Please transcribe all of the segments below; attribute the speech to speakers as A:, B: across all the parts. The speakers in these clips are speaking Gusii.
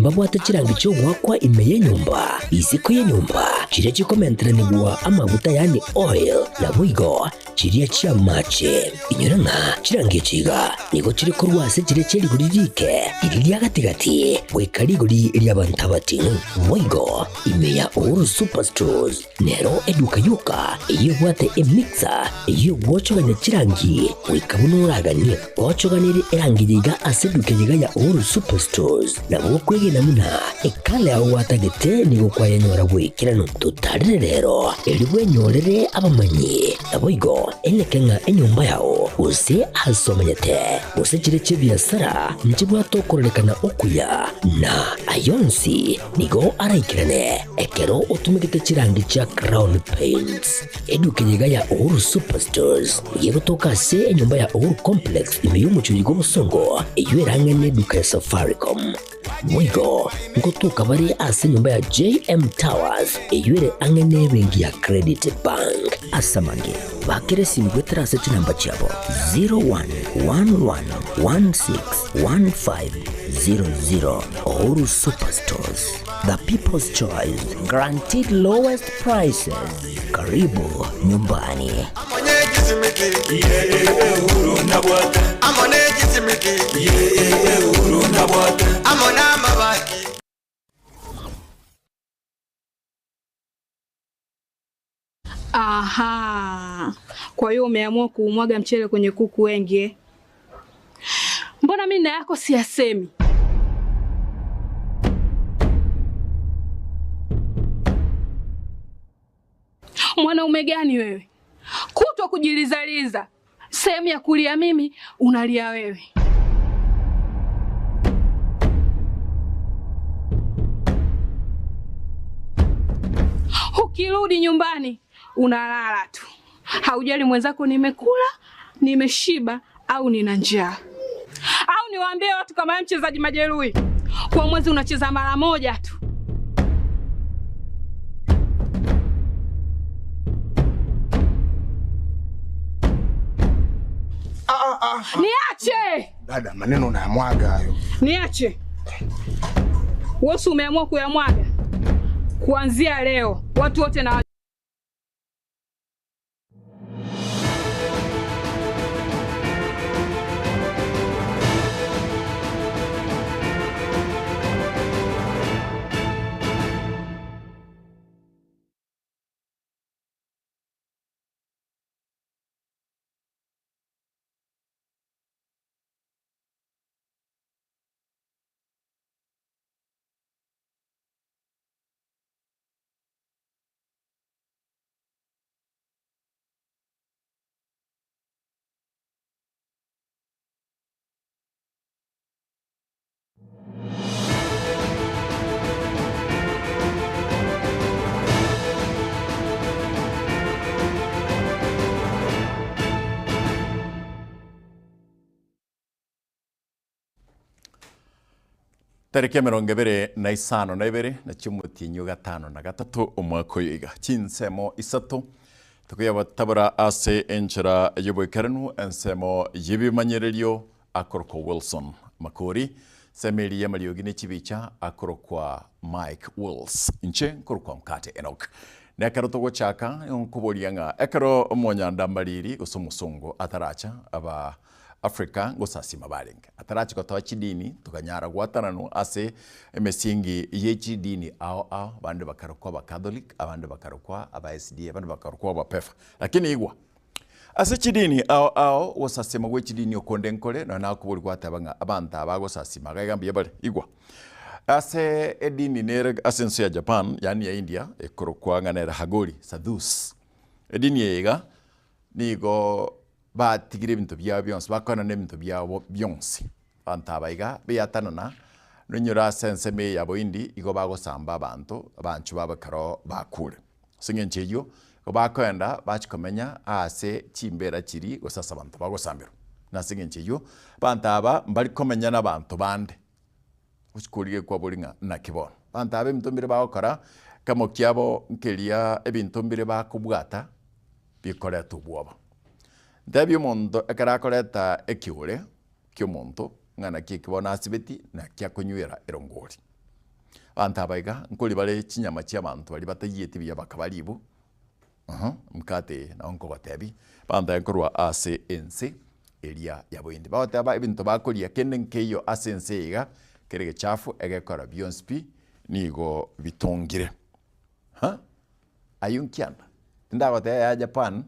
A: Mbabwate chirangi chi'ogoakwa ime y'enyomba, isiko y'enyomba, chiria chikomenteranigwa amaguta yaani oil, naboigo chiria chi'amache. Inyora ng'a chirangi echi iga nigo chire korwa ase chiria chie rigori riike, riria ria gati-gati, goika rigori ri'abanto abating'u. Boigo ime ya Uhuru Superstores Nero eduka yoka eyio ebwate emixer eyio egwochogania chirangi goika buna oraganie. Gochoganerie erangi eye iga ase eduka eye iga ya Uhuru Superstores nabo okwegena buna ekala yao gwatagete nigo kwayenyora bw'ekeranu. Totarere rero erio bwenyorere abamanyi naboigo eneke ng'a enyomba yao gose ase omenyete gose chire chi'ebiasara nchibwate okororekana okuya na ayonsi Nigo araikerane ekero otumegete chirangi chia Crown Paints. Eduka eye iga ya Uhuru Superstores nigo egotoka ase enyomba ya Uhuru Complex ime y'omochie oyo bw'obosongo eyio erang'e neduka ya Safaricom. Boigo ngotoka bare ase enyomba ya JM Towers eyio ere ang'e nebenki ya Credit Bank. Ase amange, bakera esimi goetera ase chinamba chiabo 0111161500. Uhuru Superstores, the people's choice, guaranteed lowest prices. Karibu nyumbani.
B: Aha, kwa hiyo umeamua kuumwaga mchele kwenye kuku wengi eh? Mbona mimi na yako siyasemi? Mwanaume gani wewe, kutwa kujilizaliza, sehemu ya kulia mimi unalia wewe. Ukirudi nyumbani unalala tu, haujali mwenzako nimekula, nimeshiba au nina njaa. Au niwaambie watu kama wewe mchezaji majeruhi, kwa mwezi unacheza mara moja tu. Niache!
C: Dada, maneno unayamwaga hayo.
B: Niache. Wewe umeamua kuyamwaga. Kuanzia leo watu wote na
D: Tariki emerongo ebere na isano na ibere, na chi'omotienyi o gatano na gatato omwaka oyo iga, chinsemo isato tokoyabatabora ase enchera y'oboikeranu, ensemo y'ebimanyererio akorokwa Wilson Makori, ensemo eria y'amariogi ne chibicha akorokwa Mike Wills, inche nkorokwa Mkate Enock. Na ekero togochaka, nkoboria ng'a ekero omonyanda mbariri gose omosongo ataracha aba Africa ngosasima barenge. Atarachi gotoa chidini, tokanyara gwatananwa ase emesingi ye chidini ao ao, abande bakarokwa Abacatholic, abande bakarokwa aba SDA, abande bakarokwa Abapefa. Lakini igwa, ase chidini ao ao, ogosasima gwe chidini okonde nkore, nonya nakoboria gwateba ng'a abanto aba bagosasima iga iga mbuya bare. Igwa, ase edini nere ase ense ya Japan, yaani ya India, ekorokwa ng'a nere Hagori, Sadhus. Edini eye iga, nigo Batigire ebinto biabo bionsi, bakoenana ebinto biabo bionsi. Abanto aba iga beatanana, nonyore ase ensemo eye ya Bohindi igo bagosamba abanto, abanchwa babo ekero bakure. Ase eng'encho eyio, igo bakoenda bachia komenya aase chimbera chiria gose ase abanto bagosamberwa. Na ase eng'encho eyio, abanto aba mbari komenya nabanto bande, gochia korigia kwabori ng'a naki bono. Abanto aba ebinto mbire bagokora, ekemo kiabo nkeria ebinto mbire bakobwata bikoreta obwoba. Ntebie omonto ekero akoreta ekiore ki'omonto, ng'a naki eki bono asibeti, naki akonywera erongori. Abanto aba iga nkori bare chinyama chia abanto baria batayieti buya bakaba ribu, uhum, mkate eye nabo nkogotebia, abanto aya nkorwa ase ense eria ya boindi. Bagoteba ebinto bakoria kende nkeiyo ase ense eye iga, kere egechafu egekora bionsi pi, nigo bitongire. Ha! Ayio nkianda. Tindagotebia yaya Japan,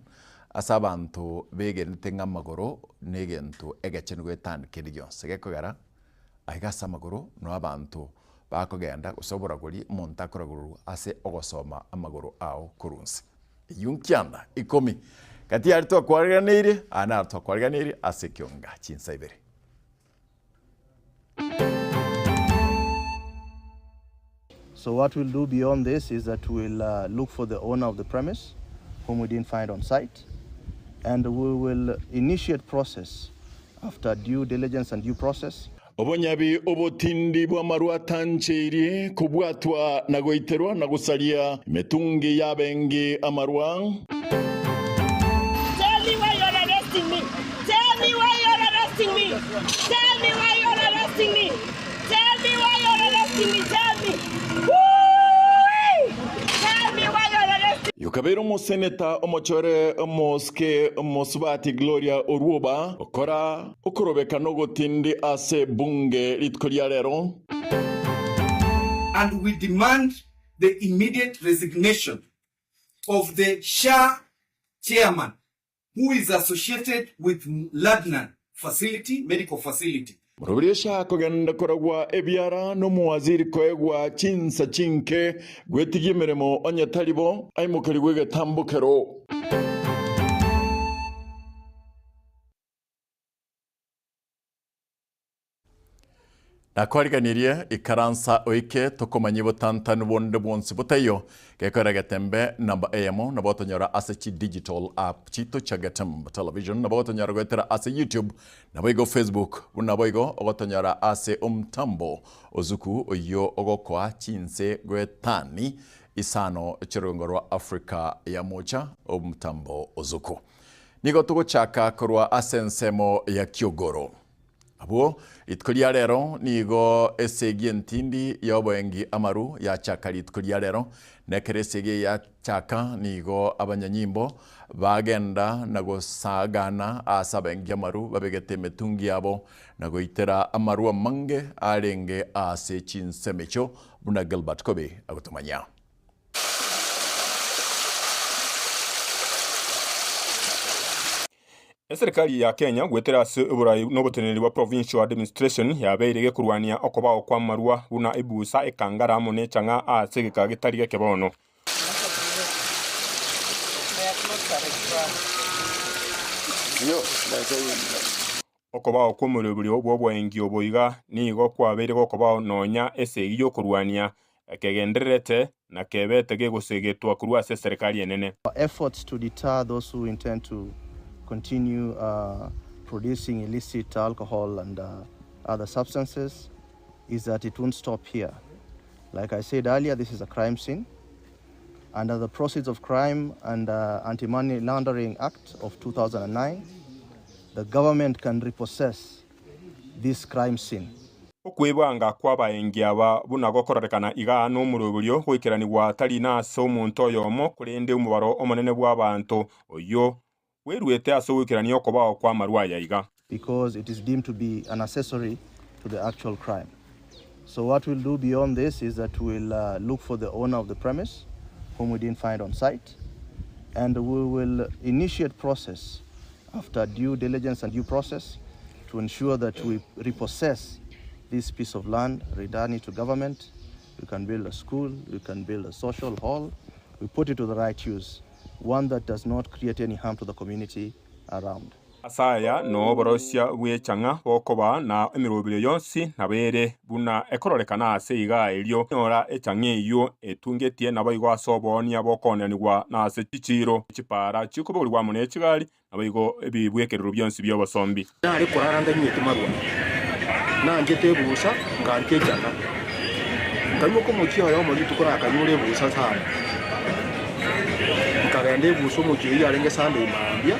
D: ase abanto begenete ng'a amagoro na egento egechenu goetania kende gionsi. Gekogera, aiga ase amagoro noo abanto bakogenda gose oboragori omonto akoragorwa ase ogosoma amagoro ao korwa inse. Eyio nkianda ikomi. Gati yaria twakwariganeirie, aya naro twakwariganeirie ase ekionga chinsa ibere.
E: So what we'll do beyond this is that we'll uh, look for the owner of the premise, whom we didn't find on site, and we will initiate process after due diligence and due process.
D: Obonyabi obotindi bw'amarwa atancheirie kobwatwa na goiterwa na gosaria emetungi y'abengi amarwa.
F: Tell me why you're arresting me. Tell me why you're arresting me. Tell me why you're arresting me. Tell me why you're arresting me. Tell me. Woo-wee! Tell me why you're arresting
D: Yokabeire omoseneta omochore omosike omosubati Gloria Orwoba okora okorobeka nogotindi ase ebunge rituko ria rero.
G: And we demand the immediate resignation of the SHA chairman who is associated with Ladnan facility, medical facility.
D: Morobiri Esha kogenda koragwa ebiara nomowaziri koegwa chinsa chinke gwetigia emeremo onye tari bo aimokerigwe egetambokero. Nakwariganirie, ikaransa oike tokomanyie botantanu bonde bwonsi botaiyo, gekora Getembe namba eyemo, nabo otonyora ase chi digital app chito chia Getembe Television, nabo ogotonyora goetera ase YouTube, naboigo Facebook, buna boigo ogotonyora ase omtambo ozuku oyio ogokoa chinse goetani isano chi'orogongo rwa Africa ya mocha omtambo ozuku. Nigo togochaka korwa ase ensemo ya Kiogoro. Abwo rituko ria rero nigo esegi entindi y'oboengi amaru yachaka rituko ria rero, na ekero esegi eye yachaka nigo abanyanyimbo bagenda na gosagana aase abaengi amaru babegete emetungi yabo na goitera amaru amange arenge ase chinsemo echio, buna Gilbert Kobe agotomanyia.
H: Eserikari ya Kenya goetera ase oborai na oboteneneri bwa Provincial Administration yabeire gekorwania okobao kw'amarwa buna ebusa, ekangara amo nechang'a ase egeka getari geke bono. Okobao kw'omoroberio bw'oboengi obo iga nigo kwabeire gokobao nonya esegi y'okorwania kegendererete na kebete gegosegetwa korwa ase eserekari enene.
E: Our efforts to deter those who intend to continue producing illicit alcohol and other substances is that it won't stop here. Like I said earlier, this is a crime scene. Under the Proceeds of Crime and Anti-Money Laundering Act of 2009, the government can repossess this crime scene.
H: Okwebanga kw'abaengi aba buna gokororekana iga nomoroberio goikeranigwa tari nase omonto oyomo, korende omobaro omonene bw'abanto, oyio bweruete ase ogoikerania okobao kw'amarwa aya iga.
E: Because it is deemed to be an accessory to the actual crime. So what we'll do beyond this is that we'll uh, look for the owner of the premise, whom we didn't find on site, and we will initiate process after due diligence and due process to ensure that we repossess this piece of land, return it to government. We can build a school, we can build a social hall. We put it to the right use, one that does not create any harm to the community around.
H: Ase aya noo oborosia bw'echang'a bokoba, na emeroberio yonsi nabo ere buna ekororekana aase iga erio nyora echang'a eyio etungetie naboigo ase oboonia bokooneanigwa na ase chichiiro, chipaara chikobogorigwa amo ne chigari, naboigo ebibwekerero bionsi bi'obosombi.
C: Nare korara ntanyweti marwa, nanchete ebusa, ngancha echang'a. Nkaimoka omochie oyomo rituko nakanyora ebusa sana. Nkagenda ebusa omochie oyio yarenge Sunday mambia,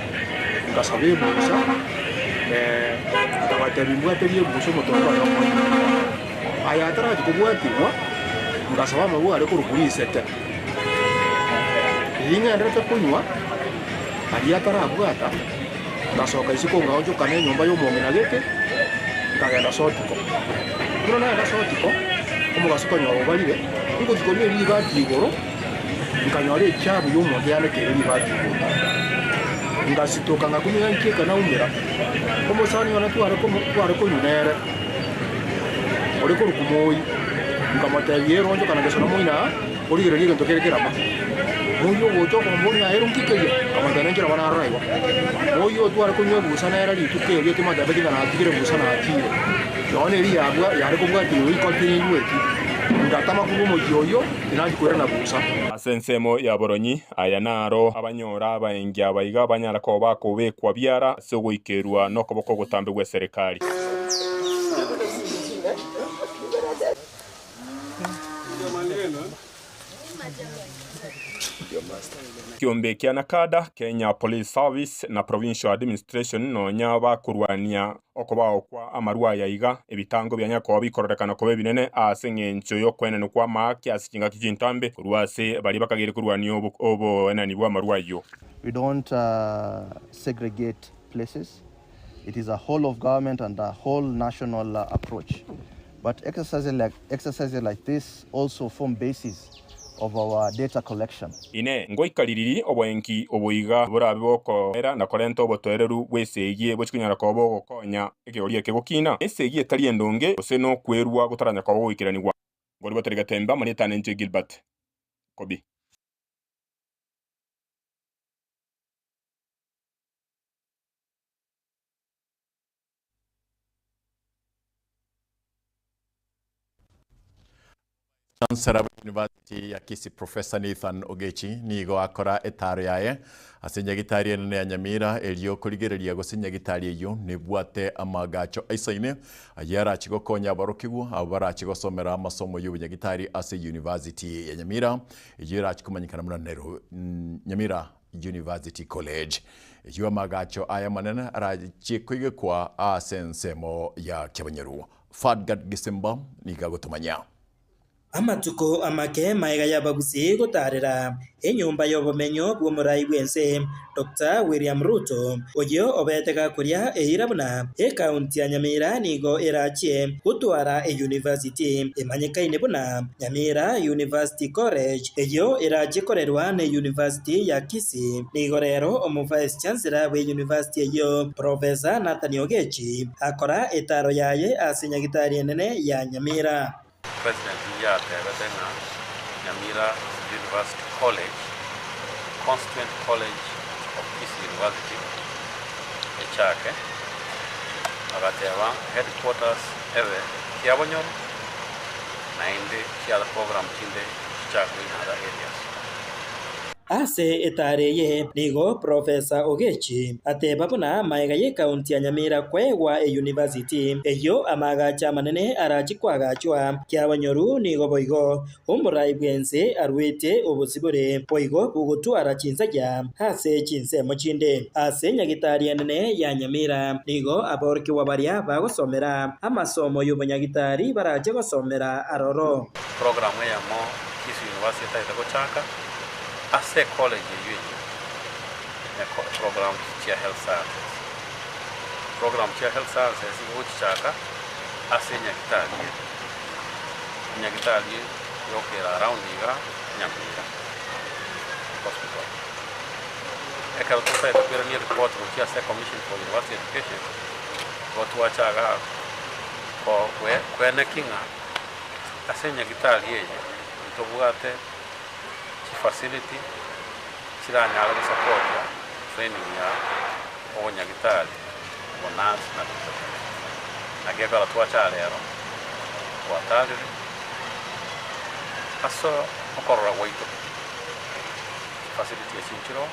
C: ngasaba ebusa, nkabatebia mbwaterie ebusa omotonto oyomo oyo. Aya atarachia kobwatigwa, Ngasaba amarwa aria korwa risete. Riria ng'enderete konywa, aria atarabwata, ngasoka isiko ngaonchoka na enyomba y'omong'ina gete, nkagenda Sotiko. Ekero nagenda Sotiko, omogaso okonyora obarire, ngochia koria eribati igoro, nkanyora echabu y'omonto yanekeire ribati igoro. Ngasitoka ngakumia nkieka naumera, omosani one tware komo tware konywa nere, ore korokwa Moi, nkamotebia ere onchoka na gesona moino aa, origererie egento kere keraba. Moi ogocha okomboria ng'a ere nki keria, nkamotebia nenchera bono narora igo. Moi oyo tware konywa ebusa nere rituko erio timotebeti ng'a natigire ebusa nachire. Nonya na eria yabwa yare kobwatia igoro rikori tinyweti, ngatama korwa omochie oyio, tinanchi koirana busa.
H: Ase ensemo ya boronyi, aya naro abanyora abaengi aba iga banyara koba bakobekwa biara ase ogoikerwa nokoboko ogotambe gw'eserekari. Ekiombe kia Nakada, Kenya Police Service na Provincial Administration nonya bakorwania okobao kwa amarwa aya iga, ebitango bianya koba bikororekana koba ebinene ase eng'encho y'okoenanwa kw'amaaki ase chingaki chintambe korwa ase baria bakageire korwania oboenani bw'amarwa ayio.
E: We don't segregate places. It is a whole of government and a whole national approach. But exercises like, exercises like this also form basis of our data collection.
H: Inee! Ngoika ririri oboenki obo iga borabe bokoera na korenta obotoereru bw'esegi bochie konyara koba bogokonya ekegori eke gokina? Esegi etari endonge, gose nokwerua gotaranya koba goikeranigwa. Ngori gotari getembe amarieta ane inche Gilbert Kobi.
D: Chancellor bwe University ya Kisii Professor Nathan Ogechi nigo akora etaro yaye ase nyagitari enene ya Nyamira erio korigereria gose nyagitari eyio nebwate amagacho aisaine ayio arachi gokonya aborokigwa abwo barachi gosomera amasomo y'obunyagitari ase University ya Nyamira eyio erachi komanyekana buna Nairobi Nyamira University College. Eyio amagacho aya amanene arachie koigekwa ase ensemo ya Kiabonyoru. Fadgard Gisimba nigo agotomanya.
I: Amatuko amake magega y'abagusii gotaarera enyomba y'obomenyo bw'omorai bw'ense, Doctor William Ruto, oyio obete gakoria eira buna ekaunti ya Nyamira nigo erachie gotwara eyunivasiti emanyekaine buna Nyamira University College, eyio erachie korerwa n'eyunivasiti ya Kisii. Nigo rero omo-vice chancellor bw'eyunivasiti eyio, Professor Nathan Ogechi, akora etaro yaye ase nyagitari enene ya Nyamira.
J: President nigo atebete ng'a Nyamira University College, Constituent College of Kisii University, echake, agateba headquarters ebe Kiabonyoro naende chiother program chinde chichakwe in other areas.
I: Ase etaara eye nigo Professor Ogechi ateba buna magega y'ecounty ya Nyamira koegwa eyunivasiti eyio amaagacho amanene arachie koagachwa kiabanyoru nigo boigo omorai bw'ense arwete obosibore boigo bogotwara chinsagia ase chinsemo chinde. Ase nyagitari enene ya Nyamira nigo aborokigwa baria bagosomera amasomo y'obonyagitari barache gosomera aroro.
J: Program eyemo Kisii University etagete gochaka ase ecollege eyio enyia ne programs chia health sciences. Program chia health sciences igo gochichaka ase enyagitari ere, enyagitari yokera around iga Nyamira hospital. Ekero totagete koirania eripoti gochia ase ecommission for university education, igo twachaga koenekia ng'a ase enyagitari eye ntobwate chifacility chiranyare gosapotia training ya obonyagitari, obonurse na binto binde. Naki ekero twacha rero twatarire ase okorora gwaito chifacility echi nchiroo,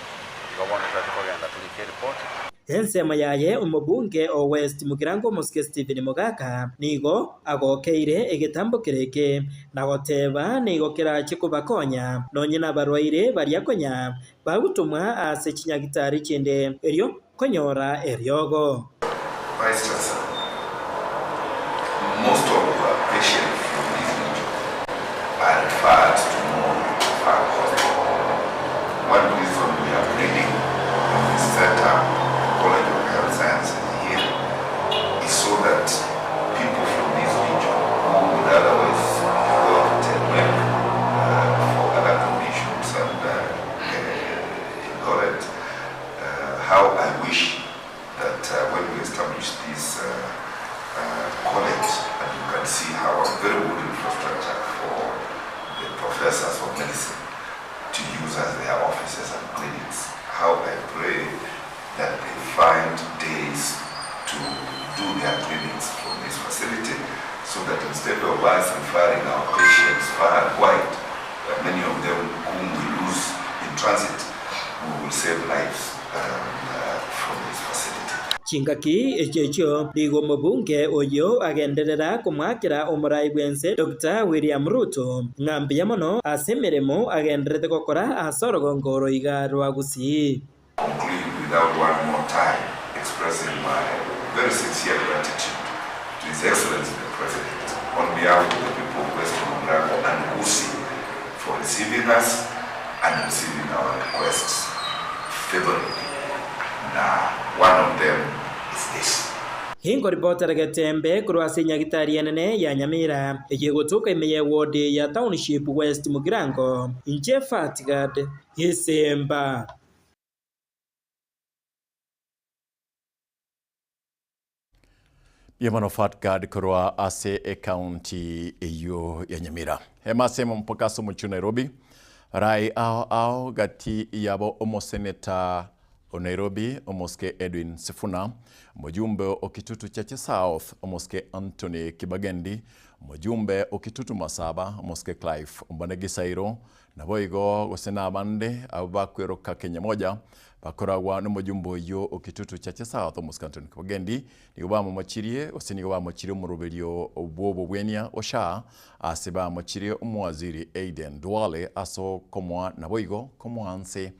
J: igo bono totagete kogenda torike eripoti.
I: Ensemo yaye omobunge o West Mugirango Omosike Stephen Mogaka nigo agokeire egetambokero eke na goteba nigo kerache kobakonya nonye nabarwaire baria konya bagotomwa ase chinyagitari chinde erio konyora eriogo.
K: Vice Chancellor, most of our patients from this region are referred to Moi Referral Hospital. One reason we are bringing this set up, the College of Health Sciences here, is so that people from this region who would otherwise go to Tenwek for other conditions and Eldoret, how I wish that when we establish this college, and you can see how a very good infrastructure for the professors of medicine to use as their offices and clinics, how I pray that they find days to do their clinics from this facility, so that instead of us referring our patients far and wide, many of them whom we lose in transit, we will save lives from this facility.
I: Chingaki echio echio nigo omobunge oyio agenderera komoakera omorai bw'ense Doctor William Ruto ng'a mbuya mono ase emeremo agendererete gokora ase orogongo oro iga rwa Gusii.
K: Conclude without one more time expressing my very sincere gratitude to His Excellency the President on behalf of the people of Western Mugirango and Gusii for receiving us and receiving our requests favorably. Na one of them is this.
I: Inkoripotera Getembe korwa ase enyagitari enene ya Nyamira, eye egotoka ime ye ward ya Township West Mugirango, inche Fatgad Gesemba.
D: Mbuya mono Fatgad korwa ase ecounty eyio ya Nyamira. Ema ase mpaka ase omochie o Nairobi, Rai ao ao gati yabo omoseneta o Nairobi omosike Edwin Sifuna, omojumbe o Kitutu Chache South omosike Anthony Kibagendi, omojumbe o Kitutu Masaba omosike Clive Ombane Gisairo, Naboigo gose nabande abwo bakweroka Kenya moja, bakoragwa nomojumbe oyio o Kitutu Chache South omosike Anthony Kibagendi, nigo bamomochirie gose nigo bamochirie omoroberio bw'obobwenia o SHA ase bamochirie omowaziri Aden Duale ase okomoa naboigo komoa nse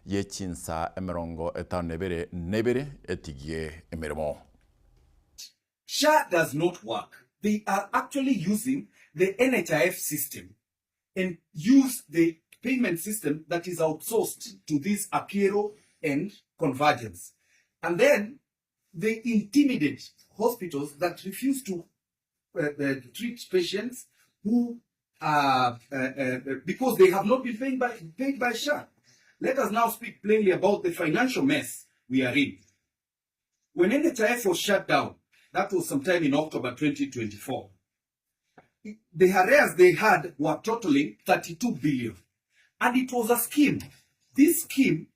D: ye chinsa 51 etigie emeremo.
G: SHA does not work, they are actually using the NHIF system and use the payment system that is outsourced to this Apiero and Convergence. And then they intimidate hospitals that refuse to treat patients who are, because they have not been paid by, paid by SHA. Let us now speak plainly about the financial mess we are in. When NHIF was shut down, that was sometime in October 2024, the arrears they had were totaling 32 billion. And it was a scheme. This scheme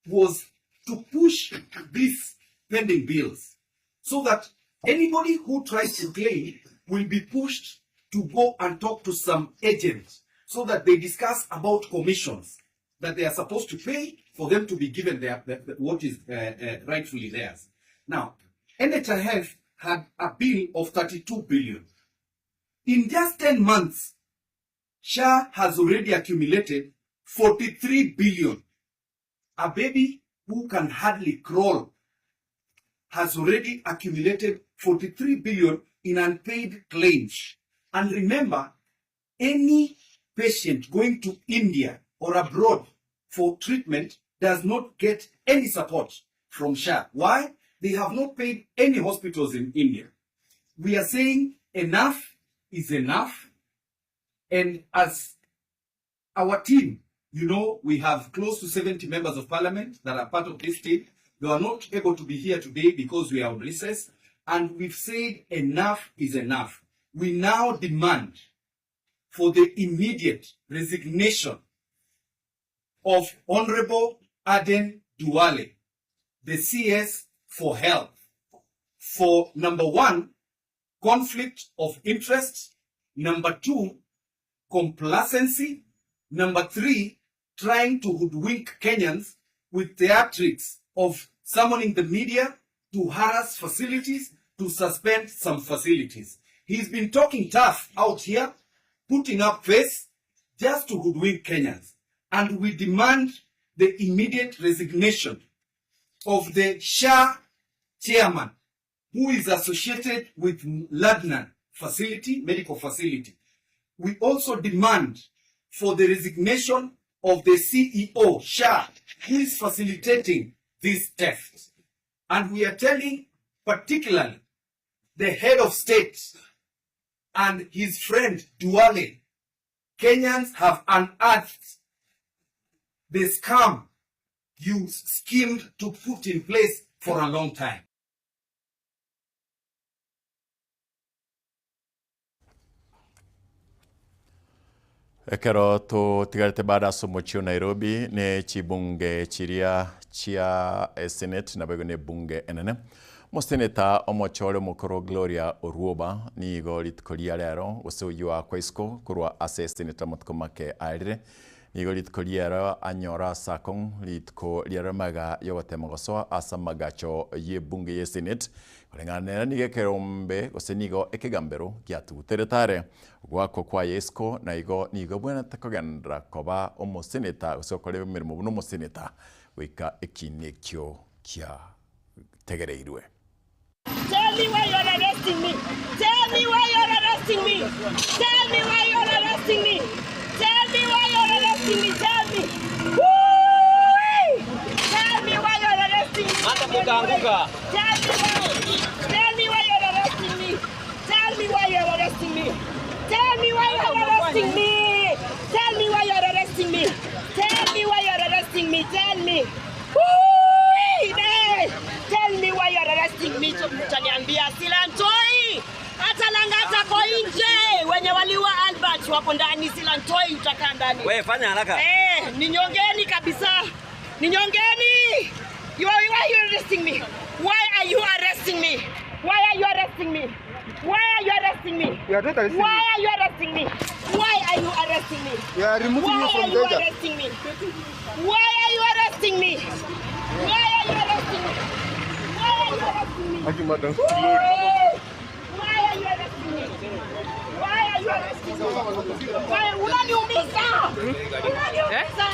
G: was to push these pending bills so that anybody who tries to claim will be pushed to go and talk to some agent so that they discuss about commissions that they are supposed to pay for them to be given their, their, what is rightfully theirs. Now, NHIF had a bill of 32 billion. In just 10 months, SHA has already accumulated 43 billion. A baby who can hardly crawl has already accumulated 43 billion in unpaid claims. And remember, any patient going to India or abroad for treatment does not get any support from SHA. Why? They have not paid any hospitals in India. We are saying enough is enough. And as our team, you know, we have close to 70 members of parliament that are part of this team. They are not able to be here today because we are on recess. And we've said enough is enough. We now demand for the immediate resignation of Honorable Aden Duale, the CS for Health, for number one, conflict of interest, number two, complacency, number three, trying to hoodwink Kenyans with theatrics of summoning the media to harass facilities, to suspend some facilities. He's been talking tough out here, putting up face just to hoodwink Kenyans. And we demand the immediate resignation of the SHA chairman, who is associated with Ladnan facility, medical facility. We also demand for the resignation of the CEO, SHA, who is facilitating this theft. And we are telling particularly the head of state and his friend Duale, Kenyans have unearthed the scam you schemed to put in place for a long time.
D: Ekero totigarete bado ase omochie o Nairobi ne chibunge chiria chia esenate naboigo ne ebunge enene. Omoseneta omochore omokoro Gloria Orwoba nigo rituko ria rero gose oyio akwa isiko korwa ase esenate amatuko make aerire. Nigo rituko ri'ero anyore ase akong'u, rituko ri'ero magega y'ogotema gosoa ase amagacho y'ebunge y'esenate, koreng'ana nere nigo ekerombe gose nigo ekegambero giatuguterete are goakwa kwaye isiko, na igo nigo abwenerete kogenderera koba omoseneta gose gokora emeremo buna omoseneta goika ekiina ekio kiategereirwe.
F: Tell me why you're arresting me. Tell me why you're arresting me. Tell me why you're arresting me. Tell me why you're arresting me. Tell me. Woo-wee! Tell me why you're arresting me.
L: Hata mukaanguka.
F: Tell me why. Tell me why you're arresting me. Tell me why you're arresting me. Tell me why you're arresting me. Tell me why you're arresting me. Tell me why you're arresting me. Tell me. Woo-wee! Hey! Tell me why you're arresting me. Mtaniambia Silantoi. Hata Lang'ata ko nje. Wenye waliua Albert wako ndani. Silantoi utakaa ndani.
L: Wewe fanya haraka.
F: Eh, ninyongeni kabisa. Ninyongeni. You are, why are you arresting me? Why are you arresting me? Why are you arresting me? Why are you arresting me?
C: We are not arresting
F: Why are you arresting me? Why are you arresting me?
C: We are removing
F: Why
C: you from
F: are you
C: danger.
F: arresting me? Why are you arresting me? Why are you arresting me? Why are you arresting me?
C: Thank you, madam.
F: Why are you arresting me? Why are you arresting me? Why unaniumiza? Unaniumiza.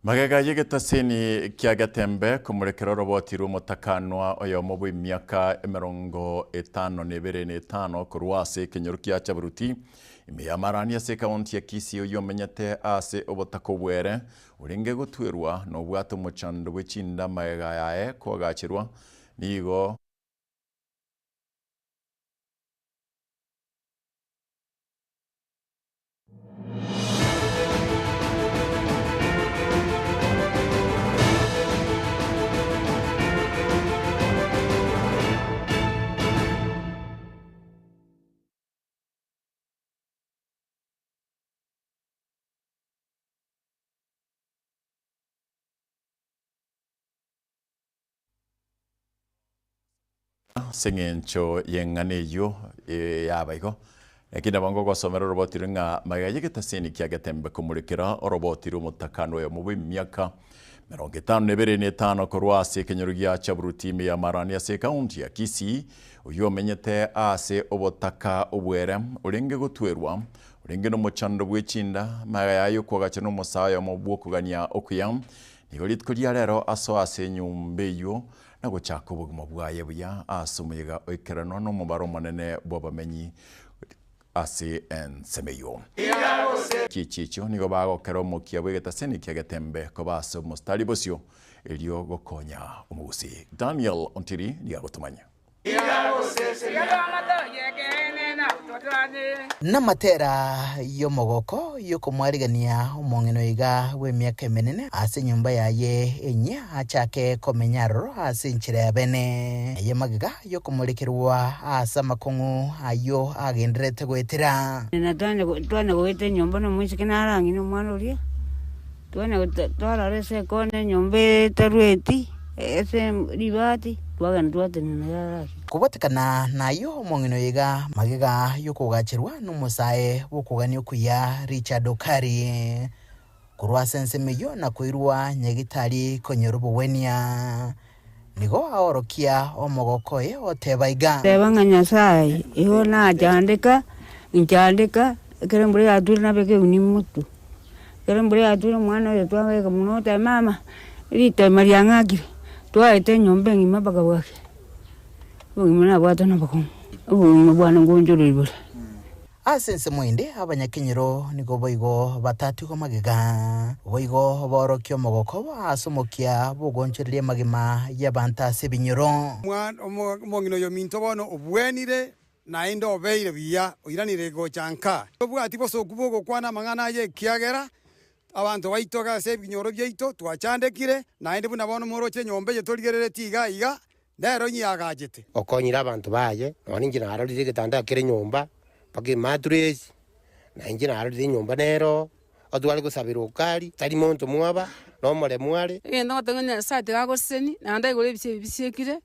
D: Magega y'egetaseni kia Getembe komorekera oroboti rw'omotakanwa oyomo bw'emiaka emerongo etano na ebere na etano korwa ase ekenyoro kia Chaburuti ime ya Marani ase ekaunti ya Kisii oyio omenyete ase obotaka obwere orenge gotwerwa na obwate omochando bwe chinda magega yaye koagacherwa nigo Ase eng'encho y'eng'ana eyio yaba igo, lakini nabo ngogosomera oroboti rwe ng'a magega y'egetaseni kia Getembe komorekera oroboti rw'omotakano oyomo bw'emiaka 52 korwa ase ekenyoro gia Chaburuti ime ya Marani ase ekaunti ya Kisii, oyio omenyete ase obotaka obwere orenge gotwerwa orenge nomochando bw'echinda magega yaye okoagacha nomosaa oyomo bw'okogania okuya. Nigo rituko ria rero asoa ase enyomba eyio na gochaka obogima bwaye buya ase omoyega oikeranwa nomobaro omonene bw'abamenyi ase ensemo eyio. Chichicho nigo bagokera omokia bw'egetaseni kia Getembe koba ase omostari bosio erio gokonya omogusii. Daniel Ontiri nigo agotomanya.
M: Namatera y'omogoko y'okomwarigania omong'ina oiga bw'emiaka emenene ase enyomba yaye enyia achake komenya aroro ase enchera ya bene, eye magega y'okomorekerwa ase amakong'u ayio agendererete goetera.
N: Na twana goeta enyomba na omoiseke narang'ina omwana oria, twana twarora ase ekona enyomba etarweti ase ribati, twagenda twatenena yarara ase.
M: Kobwatekana nayio omong'ina oyo iga magega y'okogacherwa nomosae bw'okogania okuya Richard Okari korwa ase ensemo eyio na koirwa nyagitari konyora obogwenia. Nigo aorokia omogoko oye oteba iga.
N: Teba ng'a Nyasae, igo nachandeka, inchandeka, ekero embura yature nabeke eunia motwe. Ekero embura yature omwana oyo twabeka mono oteba mama, ritema riang'akire, twaete enyomba engima mpaka bwakia, obogima nabwate nobokong'u, obogima bwane ngonchoreri bore.
M: Ase ensemo ende abanyakenyoro nigo boigo batatigwa magega, boigo baorokia omogoko ase omokia bw'ogoonchoreria amagima y'abanto ase ebinyoro.
L: Omong'ina oyo ominto bono obwenire, naende obeire buya, oiranire gocha nka. Tobwati bosooku bw'ogokwana amang'ana aya, ekiagera abanto baito ase ebinyoro biaito twachandekire, naende buna bono moroche enyomba eye torigereretie iga iga, nero nyiagachete.
O: Okonyire abanto baye, nonya ninche narorire egetanda kere nyomba, mpaka ematuresi, na inche narorire enyomba nero, otware gosabera okari, tari monto mwaba, na omoremu are.
P: Egento ngoteba ng'a Nyasaye tiga agosesenie, naende aigure ebise ebi bisiekire,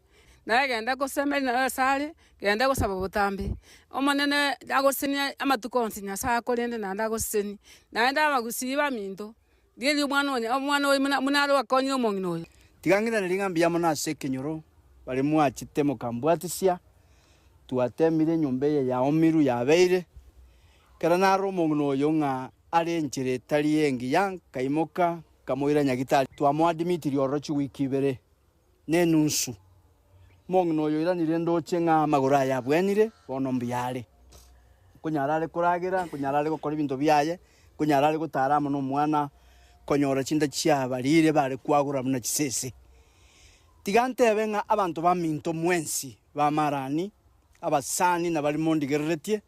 P: naye genda gosemeria naye ase are, genda gosaba botambe. Omonene agosesenie amatuko onsi Nyasaye akorende naende agosesenie. Naende abagusii baminto, rigereria omwana oye, omwana oyo buna buna are oakonyire omong'ina oyo.
Q: Tiga ng'iranerie ng'a mbuya mono ase ekenyoro baria mwachete mokambwatisia, twatemire enyomba eye yaomirwe yabeire, ekero nare omong'ina oyo ng'a are enchera etari engiya, nkaimoka nkamoira nyagitari, twamoadmitirie ororo chiwiki ibere na enunsu. Omong'ina oyo oiranire ndoche ng'a amagoro aye abwenire, bono mbuya are. Nkonyara are koragera, nkonyara are gokora ebinto biaye, nkonyara are gotara amo nomwana, konyora chinda chiabarire bare kwagura buna chisese. Tiga ntebe ng'a abanto baminto mwensi b'amarani, abasani na baria mondigereretie,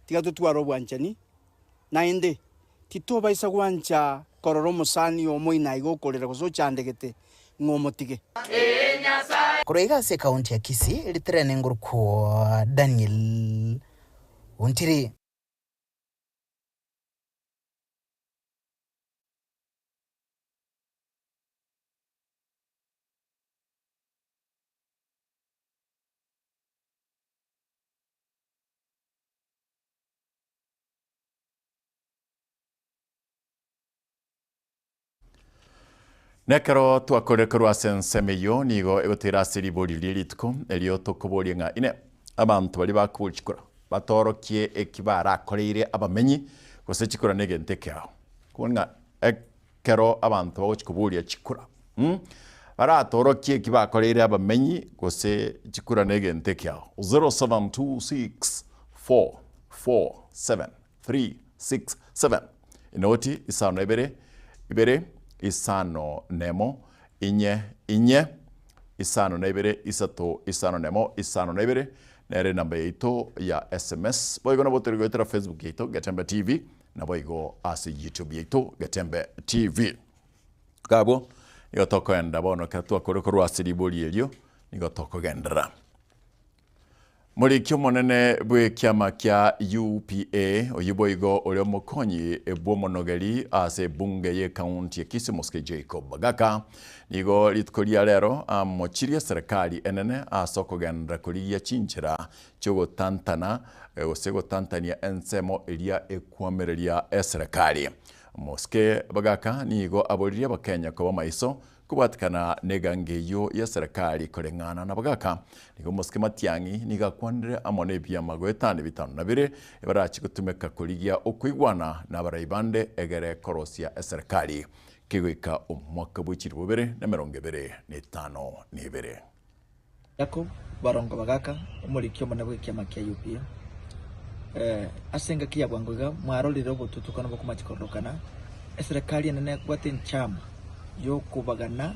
Q: tiga totware obwanchani, naende Titobaisa gwancha korora omosani omoino aiga okorera gose ochandegete, ng'a omotige.
M: Korwa iga ase ekaunti ya Kisii, ritirene ngorokwo Daniel Ontiri.
D: Nekero twakorire korwa ase ensemo eyio nigo egoteira ase ribori rie rituko erio tokoboria ng'a ine abanto baria bakoboria chikura batorokie eki barakoreire abamenyi gose chikura negento ekeao. Kobua ng'a ekero abanto bagochi koboria chikura mh baratorokie eki bakoreire abamenyi gose chikura negento ekeao. 0726 447 367 Enoti isano na ibere, ibere, isano na emo, inye, inye, isano na ibere, isato, isano na emo, isano na ibere, nere enamba yaito ya sms. Boigo nabo tori goetera Facebook yaito Getembe TV, naboigo ase YouTube yaito Getembe TV. Iga abwo, nigo tokoenda bono ekero twakore korwa ase ribori erio, nigo tokogenderera. Moriki omonene bw'ekiama kia UPA, oyio boigo ore omokonyi bw'omonogeri ase ebunge y'ekaunti ya Kisii Mosike Jacob Bagaka, nigo rituko ria rero amochirie eserekari enene ase okogenderera korigia chinchera chi'ogotantana gose gotantania ensemo eria ekwamereria eserekari. Mosike Bagaka nigo aboririe abakenya koba maiso Kobwatikana negango eyio y'eserekari koreng'ana nabagaka, nigo omosike Matiang'i nigo akwanire amo nebiama goetania bitano na bire ebarache gotumeka korigia okoigwana nabarai bande egere korosia eserekari kegoika omwaka bwe chilifu bibere na emerongo ebere na etano na ebere.
R: Jacob Barongo Bagaka, omoriki omonene bw'ekiama kia UPA, Ase engaki ya bwango iga mwarorire obotutukano bokomachi kororokana, eserekari enene ekobwata enchama yokobagana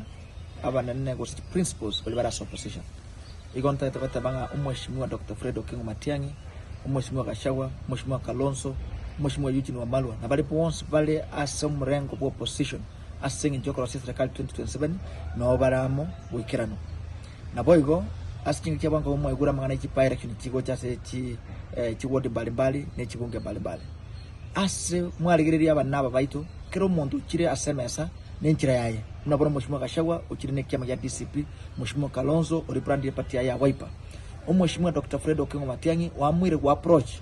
R: abanene gose chiprinciples baria bare ase opposition. Igo ntagete goteba ng'a omweshimiwa Doctor Fred Okengo Matiang'i, omweshimiwa Gachagua, omweshimiwa Kalonzo, omweshimiwa Eugene Wamalwa na baria bonsi bare ase omorengo bwa opposition ase engencho y'okorosia eserekari 2027 noo bare amo goikeranu. Naboigo ase chingaki chia bwango mwaigure amang'ana ye chibaerection chigocha ase chi chiward mbalimbali ne chibunge mbalimbali. Ase mwarigereria abana aba baito, kera omonto ochire ase emesa nenchera yaye, buna bono Mweshimiwa Gachagua ochire nekiama gia DCP, Mweshimiwa Kalonzo orebrandire eparty yaye ya Wiper. Omweshimiwa Doctor Fred Okengo Matiang'i oamuire go approach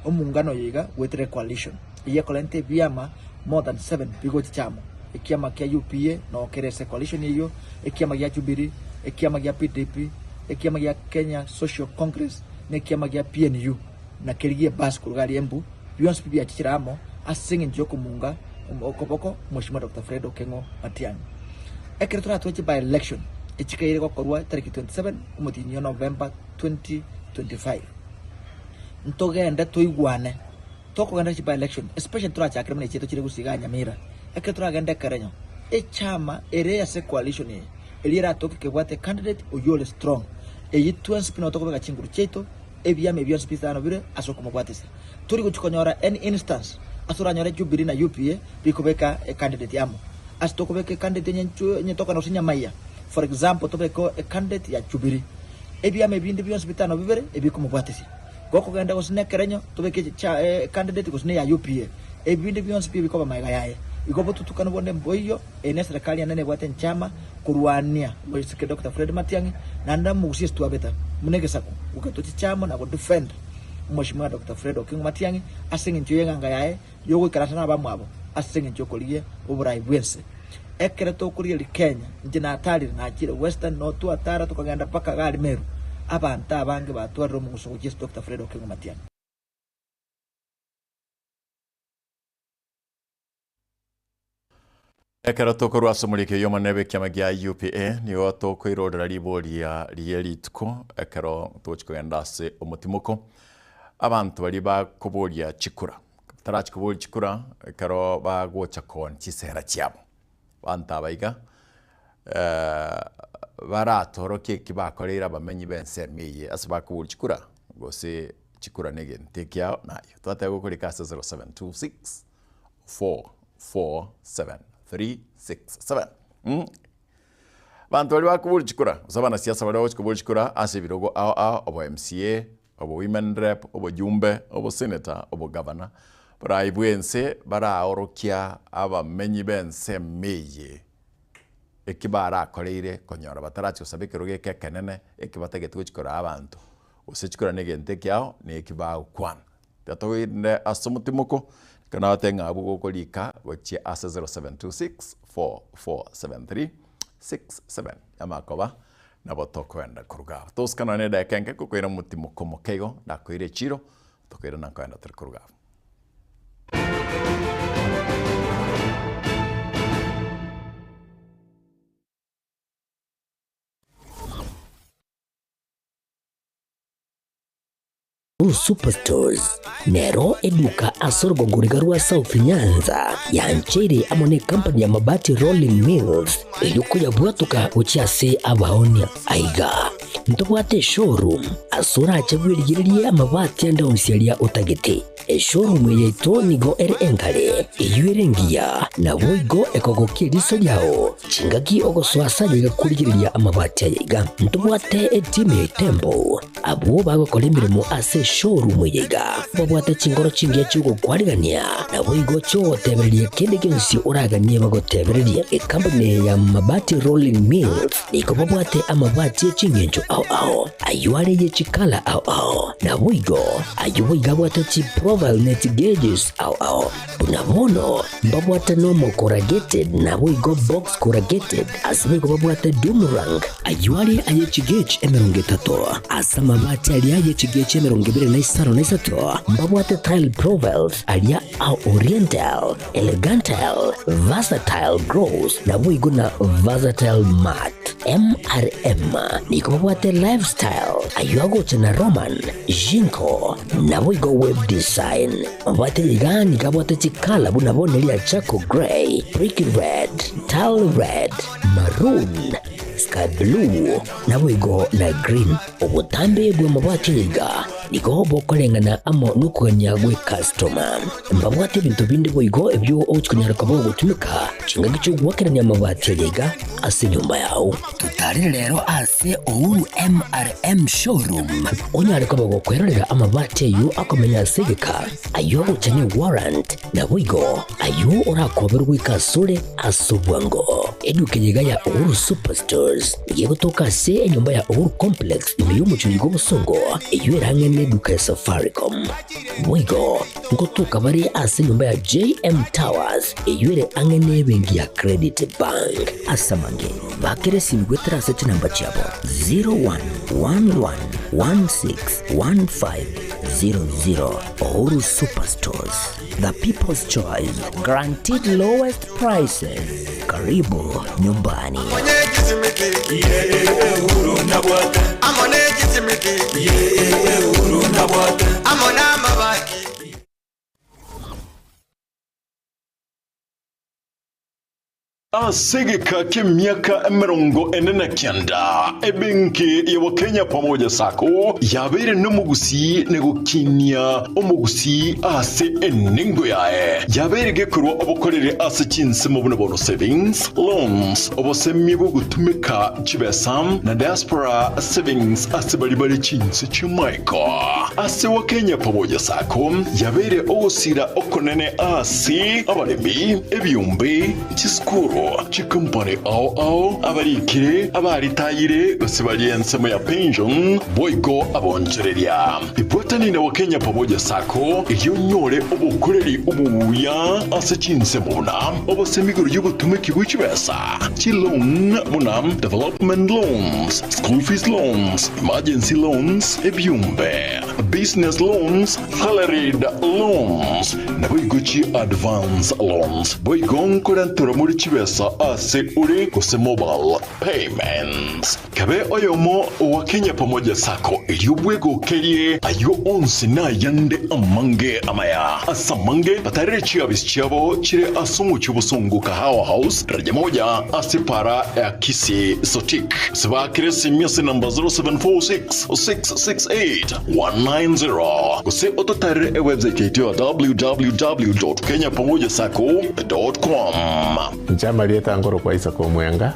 R: omongano oyo iga goetera ecoalition eyio ekorenta ebiama more than seven bigochicha amo. Ekiama kia UPA noo kere ase ecoalition eyio, ekiama gia Jubilee. ekiama gia PDP, ekiama gia Kenya Social Congress, na ekiama gia PNU, na keria gi'ebasi korwa aria Embu, bionsi pi biachichire amo ase engencho y'okomunga okoboko Mheshimiwa Doctor Fred Okengo Matiang'i. Ekero toratware chi by-election echikaire gokorwa tariki 27 omotienyi o November 2025, ntogende toigwane tokogenda chi by-election especially torachakere buna echiaito chire gusii igaa Nyamira, ekero toragende ekerenyo, echama ere ase coalition eye, eria eratoke kebwate ecandidate oyio ore strong, eyio twensi pi nabo tokobeka chinguru chiaito, ebiama ebio bionsi bisano bire ase okomobwatisia. Tori gochia konyora any instance ase oranyore Jubilee na UPA bikobeka ecandidate amo. Ase tokobeka ecandidate enye nchu enye tokana gose nyamaiya, for example tobeke ecandidate ya Jubilee, ebiama ebinde bionsi bitano bibere ebikomobwatisia. Gokogenda gose na ekerenyo tobeke cha ecandidate gose neya UPA, ebinde bionsi pi bikoba magega yaye. Igo obotutukanu bonde mboiyo, eye neserekari enene ebwate enchama korwania Omosike Doctor Fred Matiang'i naende namogusie ase twabeta buna egesaku goika tochiche amo na godefend Omweshimiwa Doctor Fred Okengo Matiang'i ase eng'encho y'eng'anga yaye yogoikaransa nabamwabo ase eng'encho y'okorigia oborai bwense. Ekero tokorigereria Kenya, inche natarire nachire Western no twatara tokagenda mpaka iga aria Meru, abanto abange batwarire omoguso gochia ase Doctor Fred Okengo Matiang'i.
D: Ekero tokorwa ase omoriki oyio omonene bw'ekiama gia UPA, nigo tokoirorera riboria rie rituko ekero togochia kogenda ase omotimoko. Abanto baria bakoboria chikura, batarachi koboria chikura ekero bagocha koonia chisera chiabo. Abanto aba iga baratorokie eki bakoreire abamenyi b'ensemo eye ase bakoboria chikura, gose chikura na egento ekiao naye. Twateba gokorika ase 0726 447367 mm. Banto baria bakoboria chikura gose abanasiasa baria bagochi koboria chikura ase ebirogo ao ao obo MCA, obo women rep, obojumbe, obosenator, obogavana, borai bwense baraorokia abamenyi b'ensemo eye eki barakoreire konyora batarachi gosaba ekerogo eke ekenene eki batagete gochi koraa abanto gose chikura na egento ekiao na eki bagokwana. Tiga ase omotimoko, ekero nagotebi ng'a abwo gokorika gochia ase 0726447367 amakoba nabo tokoenda koruga abwo. Tosika nonye na edageka enke gokoira omotimoko moke igo ndakoire echiro tokoirana nkoenda tore koruga abwo.
A: Blue Superstores nero eduka ase orogongo riga rwa South Nyanza yancheire amo ne company ya Mabati Rolling Mills erio koyabwatoka gochia ase abaonia. Aiga ntobwate eshowroom ase orache bwerigererie amabati ande onsi aria otagete. Eshowroom eye yaito nigo ere engare, eyio ere engiya, naboigo ekogokia eriso riao. Chingaki ogosoa ase ayaiga korigereria amabati ayaiga, ntobwate etimu ya Itembo. Abwo bagokora emeremo ase eshowroom eye iga babwate chinkoro chingiya chi'ogokwarigania, naboigo chi'ogotebereria kende gionsi oraganie bagotebererie. Ekampuni eye ya Mabati Rolling Mills nigo babwate amabati e ching'encho ao ao, ayio are ye chikala ao ao, naboigo ayio boigo abwate chiprofile ne chigeges ao ao. Buna bono mbabwate nomo corrugated naboigo box corrugated, ase boigo babwate doom rank, ayio are aye chigauge 30, ase amabati aria aye chigauge 23 mbabwate tile profiles aria a oriental, elegantal, versatile gross naboigo na versatile matte. MRM nigo babwate lifestyle, ayio agocha na Roman, Jinko, naboigo web design. Mabwate iga nigo abwate chikala buna bono eria charcoal grey, brick red, tile red, maroon, sky blue, naboigo na green. Obotambe bw'amabwate iga nigo bokoreng'ana amo nokogania gw'ekastoma. Mbabwate ebinto binde boigo ebio ogochia konyara koba ogotumeka chingaki chi'ogoakerania amabati aya iga ase enyomba yao. Totarire rero ase Uhuru MRM Showroom onyare koba gokwerorera amabati ayio akomenya ase egeka, ayio agocha ne warrant, naboigo ayio orakoberwe goika asore ase obwango. Eduka eye iga ya Uhuru Superstores nigo egotoka ase enyomba ya Uhuru Complex ime y'omochie oyo bw'obosongo eyio erang'ene. ang'e neduka ya Safaricom. Boigo ngotoka bare ase enyomba ya JM Towers eyio ere ang'e nebenki ya Credit Bank. Ase amange, bakera esimi goetera ase chinamba chiabo 0111161500. Uhuru Superstores, the people's choice, guaranteed lowest prices. Karibu nyumbani.
D: Ase egeka ki'emiaka 49, ebenki ya Wakenya Pamoja Sacco yabeire nomogusii na gokinia omogusii ase enengo yaye. Yabeire gekorwa obokoreri ase chinsemo buna bono savings, loans, obosemia bw'ogotumeka chibesa na diaspora savings ase baria bare chinse chi'amaiko. Ase Wakenya Pamoja Sacco yabeire ogosira okonene ase abaremi, ebiombe, chisukuru, chikompani ao ao, abarikire, abaritayire gose baria ensemo ya pension, boigo abonchoreria. Ibwatani na Wakenya Pamoja Sacco erio onyore obokoreri obuya ase chinsemo buna obosemi igoro y'obotumeki bwe chibesa, chiloan buna development loans, school fees loans, emergency loans, ebiombe, business loans, salaried loans, naboigo chi advance loans. Boigo nkorenterwa more chibesa ase ore gose mobile payments. Kabe oyomo owa Kenya Pamoja Sacco erio bwegokerie ayio onsi na ayande amange amaya. Ase amange batarere chiabisi chiabo chire ase omochie obosongo Kahawa House, daraja moja ase para ya Kisii Sotik. Gose baakere esimi ase namba 0746 668 190 gose ototarere ewebsite yaito ya www.kenyapamojasacco.com.
S: Inche amarieta nkorokwa Isaac Omwenga,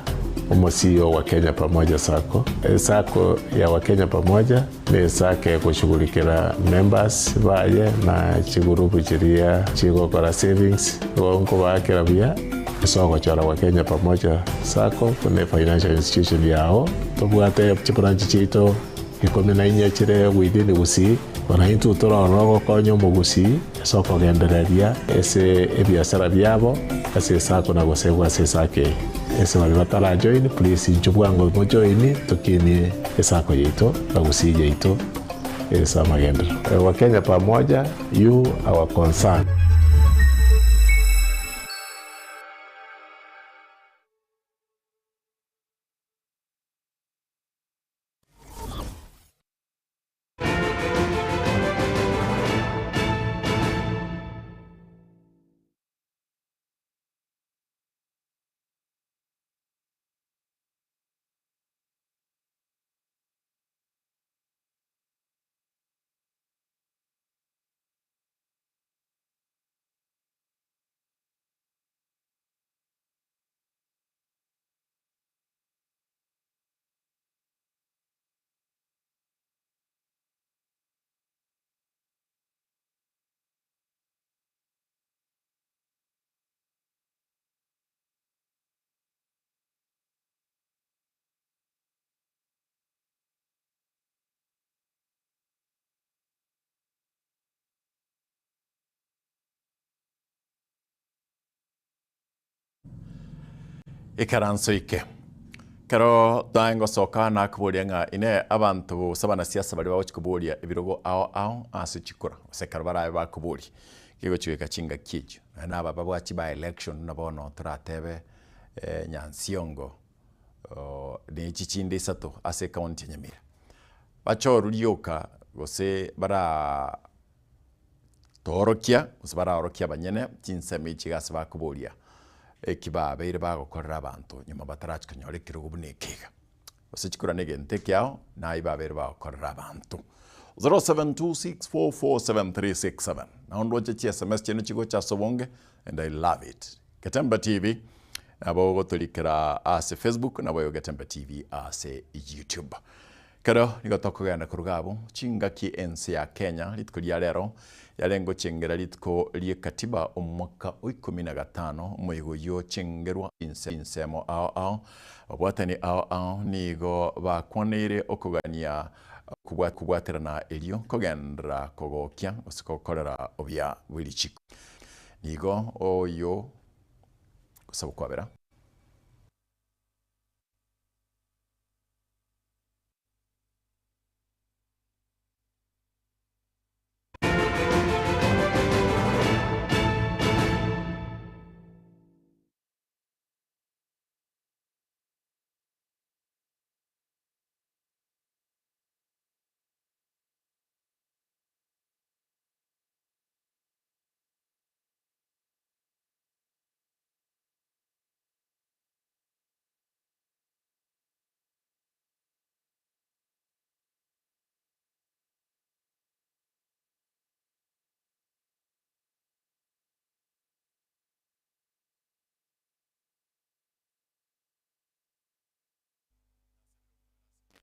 S: omo CEO wa Kenya Pamoja Sacco. Esacco ya Wakenya Pamoja ne esacco egoshughulikera members baye na chigurupu chiria chigokora savings. Igo nkobaakera buya ase ogochora Wakenya Pamoja Sacco buna efinancial institution yao. Tobwate chibranch chiaito 14 chire within Gusii, bono intwe tore ororo gokonya omogusii ase okogendereria ase ebiasara biabo ase esako na gosegwa ase esako eye. Ase baria batarajoin please inchuo bwango mojoini tokinie esako yaito na Gusii yaito ase amagenderero. Wakenya pamoja, you our concern.
D: Ikaranso ike. Ekero twaye ngosoka nakoboria ng'a inee abanto gose abanasiasa baria bagochia koboria ebirogo ao ao ase chikura gose ekero barabe bakoboria kegochia goika chingaki echio naende na aba babwati by election buna bono toratebe Nyansiongo na echi chinde isato ase ecounty ya Nyamira. Bachorwe rioka gose bara toorokia gose baraorokia abanyene chinsemo echi iga ase bakoboria eki babeire bagokorera abanto nyuma batarachi konyora ekerogo buna eke iga. Gose chikura na egento ekeao naye babeire bagokorera abanto. 0726447367 Nao ndoche chi sms chiaino chigocha ase obonge and I love it. Getembe TV nabo ogotorikera ase Facebook naboigo Getembe TV ase YouTube. Ekero nigo tokogenda koruga abwo chingaki ense ya Kenya rituko ria rero yarenge gochengera rituko rie katiba omwaka o ikomi na gatano omoyega oyio ochengerwa insemo ao ao ababwatani ao ao nigo bakwaneire okogania Kobwaterana erio kogenderera kogokia gose gokorera obuya bwe richiko. Nigo oyo gosaba okwabera.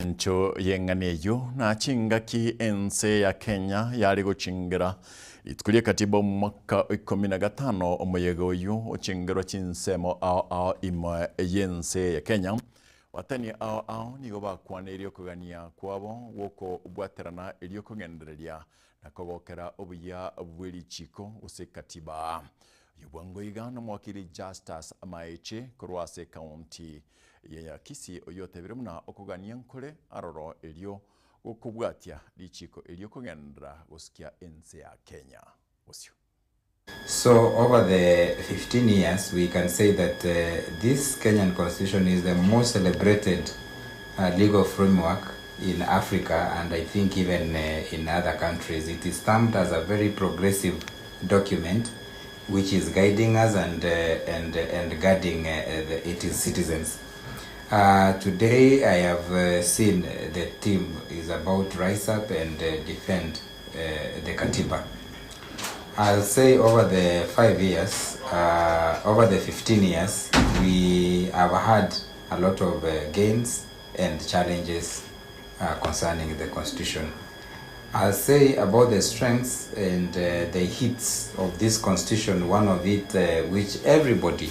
D: Engencho y'eng'ana eyio na chingaki ense ya Kenya yare gochingera rituko ria katiba omwaka o ikomi na gatano omoyega oyio ochingerwa chinsemo ao ao ime y'ense ya Kenya. Abatani ao ao nigo bakwaneirie okogania kwabo gw'okobwaterana erio kogendereria na kogokera obuya bwe richiko gose katiba. Oyio bwango iga nomowakili Justus Maeche korwa ase ekaunti ya Kisii oyio otebire buna okogania nkore aroro erio gokobwatia richiko erio kogenderera gosikia ense ya Kenya bosio.
T: So over the 15 years we can say that uh, this Kenyan constitution is the most celebrated uh, legal framework in Africa and I think even uh, in other countries. It is stamped as a very progressive document which is guiding us and, uh, and, and guarding uh, the, its citizens. Uh, today I have uh, seen the team is about to rise up and uh, defend uh, the Katiba. I'll say over the 5 years, over the 15 years, we have had a lot of gains and challenges concerning the constitution. I'll say about the strengths and the hits of this constitution, one of it which everybody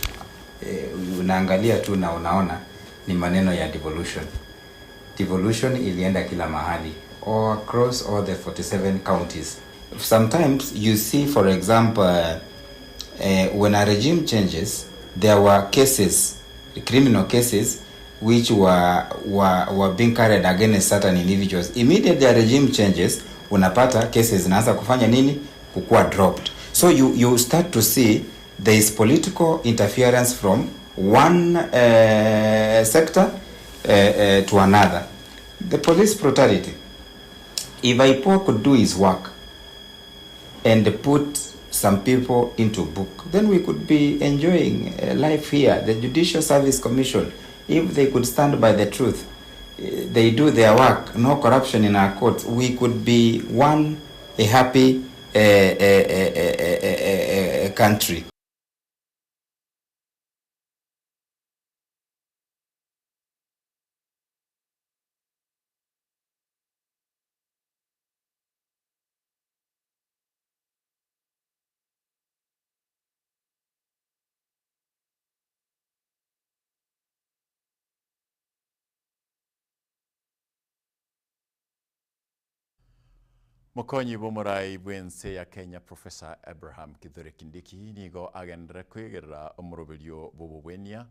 T: unaangalia tu na unaona ni maneno ya devolution. Devolution ilienda kila mahali all across all the 47 counties. Sometimes you see, for example, when a regime changes, there were cases, criminal cases, which were being carried against certain individuals. Immediately a regime changes, unapata cases zinaanza kufanya nini? Kukua dropped. So you start to see there is political interference from one sector to another. The police brutality. If IPOA could do his work and put some people into book, then we could be enjoying life here. The Judicial Service Commission, if they could stand by the truth, they do their work, no corruption in our courts, we could be one, a happy country.
D: Mokonyi bw'omorai bw'ense ya Kenya Professor Abraham Kithure Kindiki nigo agenderere koigerera omoroberio bw'obobwenia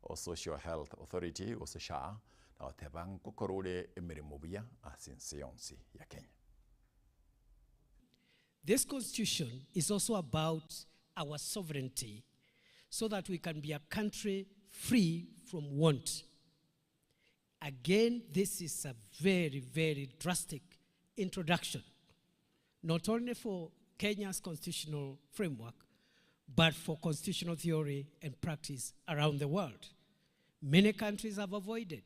D: o Social Health Authority gose SHA na goteba nkokora ore emeremo buya ase ense yonsi ya Kenya.
U: This constitution is also about our sovereignty so that we can be a country free from want. Again, this is a very, very drastic introduction, not only for Kenya's constitutional framework, but for constitutional theory and practice around the world. Many countries have avoided,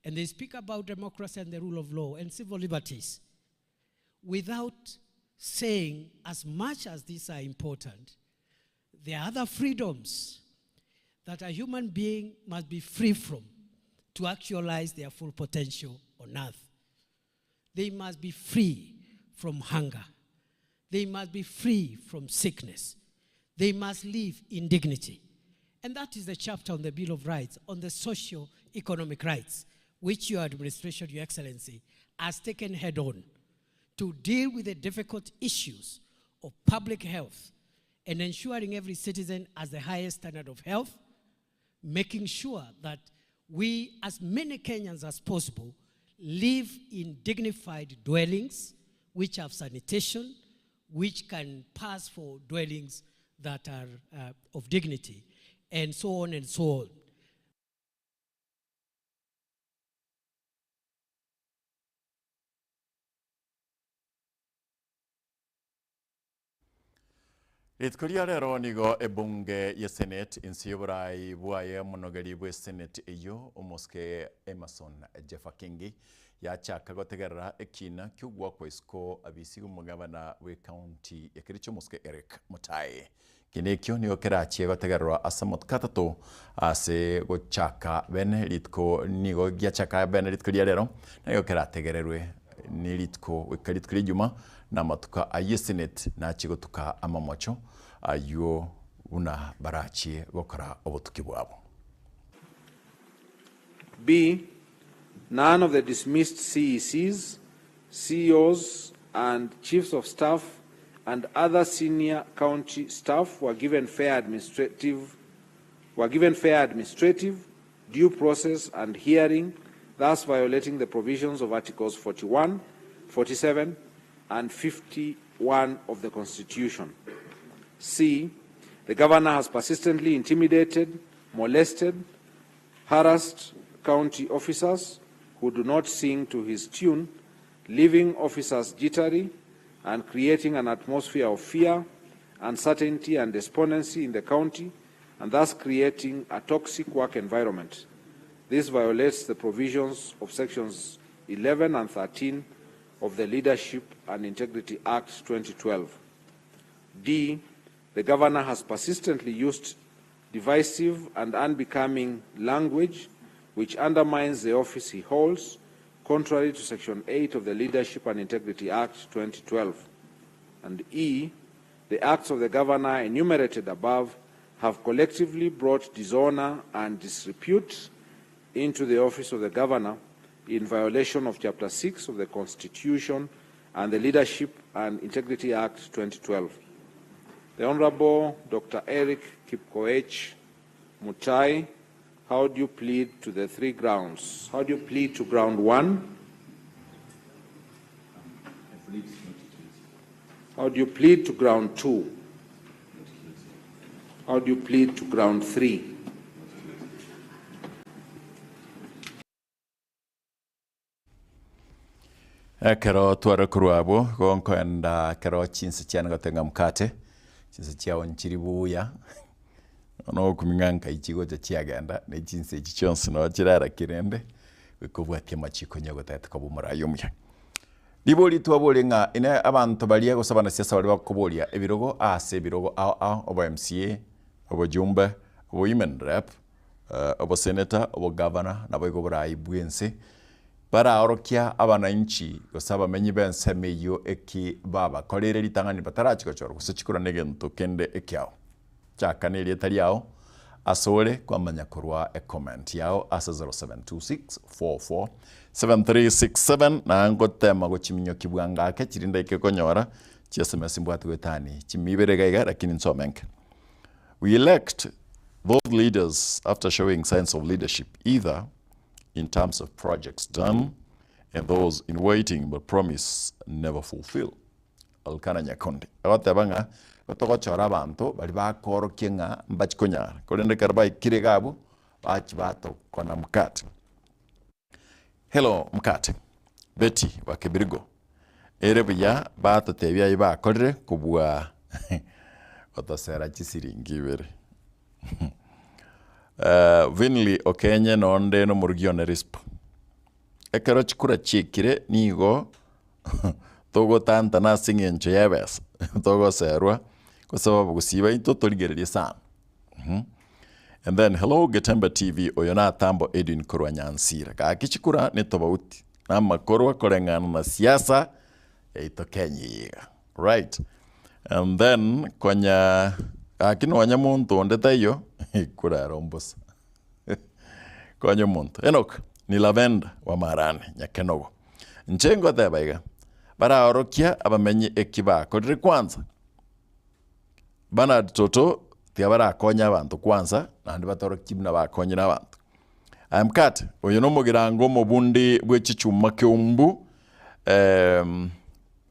U: and they speak about democracy and the rule of law and civil liberties without saying, as much as these are important, there are other freedoms that a human being must be free from to actualize their full potential on earth. They must be free from hunger. They must be free from sickness. They must live in dignity. And that is the chapter on the Bill of Rights, on the socio-economic rights, which your administration, Your Excellency, has taken head on to deal with the difficult issues of public health and ensuring every citizen has the highest standard of health, making sure that we, as many Kenyans as possible, live in dignified dwellings which have sanitation, which can pass for dwellings that are of dignity, and so on and so on.
D: Rituko ria rero nigo ebunge ye Senate inse y'oborai bwaye omonogeri bwe Senate eyio omosike Emmerson Jeffa Kingi yachaka gotegerera ekina ki'ogwakwa isiko abisi omogabana bwe county ya Kericho omosike Eric Mutai. Ekina ekio nigo kerachie gotegererwa ase amatuko atato ase gochaka bene rituko nigo giachaka bene rituko ria rero na nigo kerategererwe ne rituko goika rituko ria ijuma na amatuko ayio esenate nachie gotuka amamocho ayio buna barachie gokora obotuki bwabo.
B: B. None of the dismissed CECs, CEOs and chiefs of staff and other senior county staff were given fair administrative, were given fair administrative, due process and hearing, thus violating the provisions of Articles 41, 47 and 51 of the Constitution. C. The governor has persistently intimidated, molested, harassed county officers who do not sing to his tune, leaving officers jittery and creating an atmosphere of fear, uncertainty and despondency in the county, and thus creating a toxic work environment. This violates the provisions of Sections 11 and 13 of the Leadership and Integrity Act 2012. D. The governor has persistently used divisive and unbecoming language which undermines the office he holds, contrary to Section 8 of the Leadership and Integrity Act 2012. And E, the acts of the governor enumerated above have collectively brought dishonor and disrepute into the office of the governor in violation of Chapter 6 of the Constitution and the Leadership and Integrity Act 2012. The Honorable Dr. Eric Kipkoech Mutai, how do you plead to the three grounds? How do you plead to ground one? How do you plead to ground two? How do you plead to ground three?
D: Ekero tware korwa abwo, igo nkoenda ekero chinse chiane gotenga mkate, chinse chiao nchiri buya, bono ogokumia ng'a nkai chigocha chiagenda, na chinse echi chionsi noo chiraraki rende, goika obwatie amachiko onye gotagete koba omorai omuya. Ribori twaborie ng'a ine abanto baria gose abanasiasa baria bakoboria ebirogo ase ebirogo ao ao, obo MCA, obojumbe, obo women rep, oboseneta, obogavana, naboigo oborai bw'ense, Baraorokia abananchi gose abamenyi b'ensemo eyio eki babakoreire ritang'ani batarachi gochorwa gose chikura negento kende ekiao. Chaka nerieta riao asore kwamanya korwa ecomment yao ase 0726447367 na ngotema gochiminyokia bwango ake chiri ndaike konyora chi sms mbwate goetani chimibere iga iga lakini nsome nke. We elect those leaders after showing signs of leadership either in terms of projects done and those in waiting but promise never fulfill. Elkana Nyakundi agoteba ng'a igo togochora abanto baria bakoorokia ng'a mbachi konyara korende ekero baikire iga abwo bachi batokona mkate. Hello mkate, Betty wa Kebirigo, ere buya batotebia ayio bakorire kobua gotosera chisiringi ibere. Vinly Okenye nonde nomorugi one Rispa. Ekero chikura chiekire nigo togotantana ase eng'encho y'ebesa togoserwa gose abagusii baito torigererie sana. And then hello Getembe TV oyo na Atambo Edwin korwa Nyansira. Gaki chikura ne tobauti na amakorwa koreng'ana na siasa yaito Kenya eye iga. Right. And then konya gaki nonya monto onde taiyo ekura ero mbosa. Konya omonto. Enock ni Lavenda wa Marani Nyakenogo. Inche ngoteba iga, baraorokia abamenyi eki bakorire kwanza. Bernard Toto tiga barakonye abanto kwanza naende batorokie buna bakonyire abanto. Aye mkate, oyo nomogirango omobundi bwe chichuma keumbu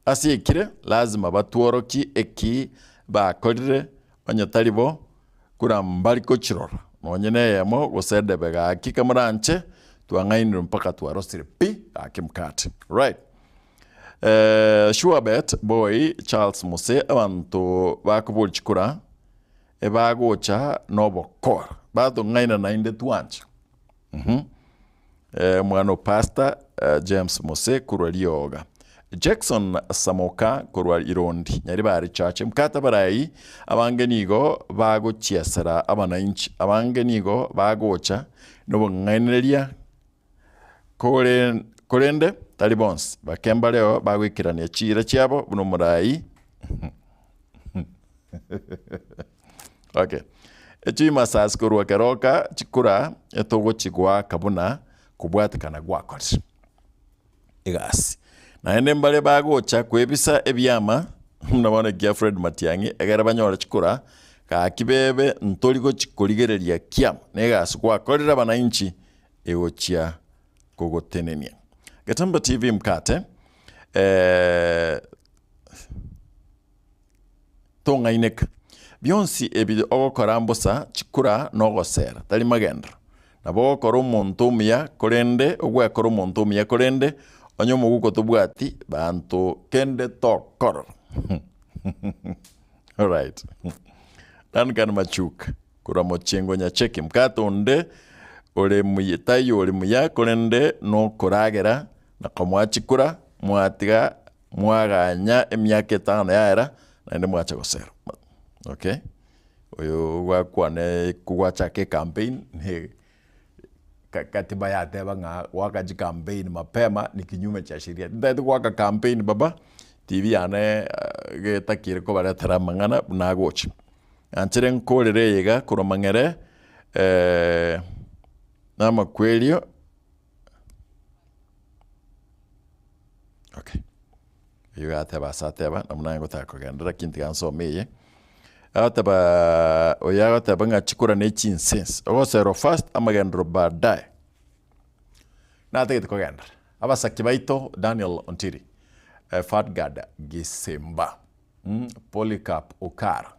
D: ase ekire lazima batworokie eki bakorire onye tari bo kura mbari kochirora nonye na eyemo gose edebe gaki kamoranche twang'ainirwe mpaka twarosire pi gaki mkate right. Sure bet boy Charles Mose abanto bakoboria chikura ebagocha nobokora batong'aina naende twancha uhum omwana o pastor James Mose korwa Rioga Jackson Samoka korwa Irondi Nyaribari Church mkate abarai abange nigo bagochiesera abanainchi abange nigo bagocha nobong'ainereria Korende tari bonsi, bake mbareo bagoikerania chiira chiabo buna omoraai. Okay. Echimasasi korwa keroka chikura etogochigoaka buna kobwatekana gwakorire egasi. Naende mbare bagocha kwebisa ebiama buna bono ekia Fred Matiang'i egere banyore chikura gaki bebe ntori gochi korigereria kiama na egasi gwakorire abanainchi egochia kogotenenia. Getembe TV mkate eh, tong'aineka. Bionsi ebi ogokora mbosa, chikura na ogosera, tari magenderero. Nabo ogokora omonto omuya korende ogwekora omonto omuya korende onye omoguko tobwati banto kende tokorora. Alright. Duncan Machuka. Korwa mochengo nyacheke mkate onde ore muya, taiyo ore muya, korende nokoragera na komoa chikura, mwatiga mwaganya emiaka etano yaera, naende mwacha gosera. Okay, oyo gwakwana kogwachaka ecampaign ne katiba yateba ng'a goaka chicampaign mapema ni kinyume cha sheria. Ntagete goaka campaign baba, TV yane getakire kobaretera amang'ana buna agocha. Nanchere nkorere eye iga korwa mang'ere na amakwerio okay eywo yateba ase ateba nabo naye ngotaka kogenda lakini tiga nsome eye, agoteba oyo agoteba ng'a chikura ne chinsense, ogoserwa first amagenderero baadaye. Natagete kogenderera, abasaki baito Daniel Ontiri, Fadgard Gisimba. Polycarp Okara,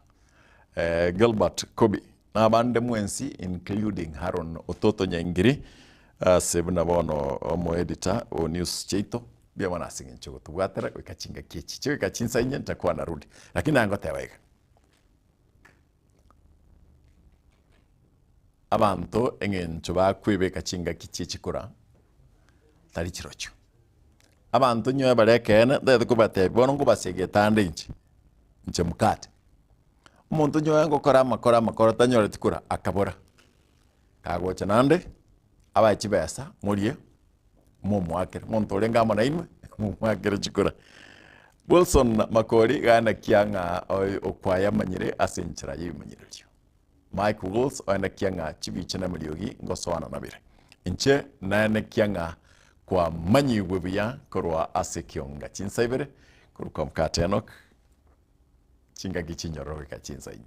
D: Gilbert Kobi na abande mwensi including Haron Ototo Nyaingiri ase buna bono omoeditor o news chiaito mbuya mono ase eng'encho ogotobwatera goika chingaki echi chigoika chinsa inye ntakuwa narudi lakini naye ngoteba iga abanto eng'encho bakwebeka chingaki chie chikura tari chirochio. Abanto inwe bare ekeene, ntagete kobatebia bono nkobasegia etanda inche, inche mokate. Omonto onye oye ngokora amakora amakora tanyoreti kura, akabora. Kagocha naende, abae chibesa morie, momoakere. Omonto orenge amo nainwe, momoakere chikura. Wilson Makori gana kia ng'a oyo okwayamanyire ase enchera ya ebimanyererio. Mike Wills oenekia ng'a chibicha na amariogi ngosoana nabire. Inche naenekia ng'a kwamanyigwe buya korwa ase ekionga chinsa ibere korwa kwa mokate Enock chingaki chinyororo goika chinsa inye.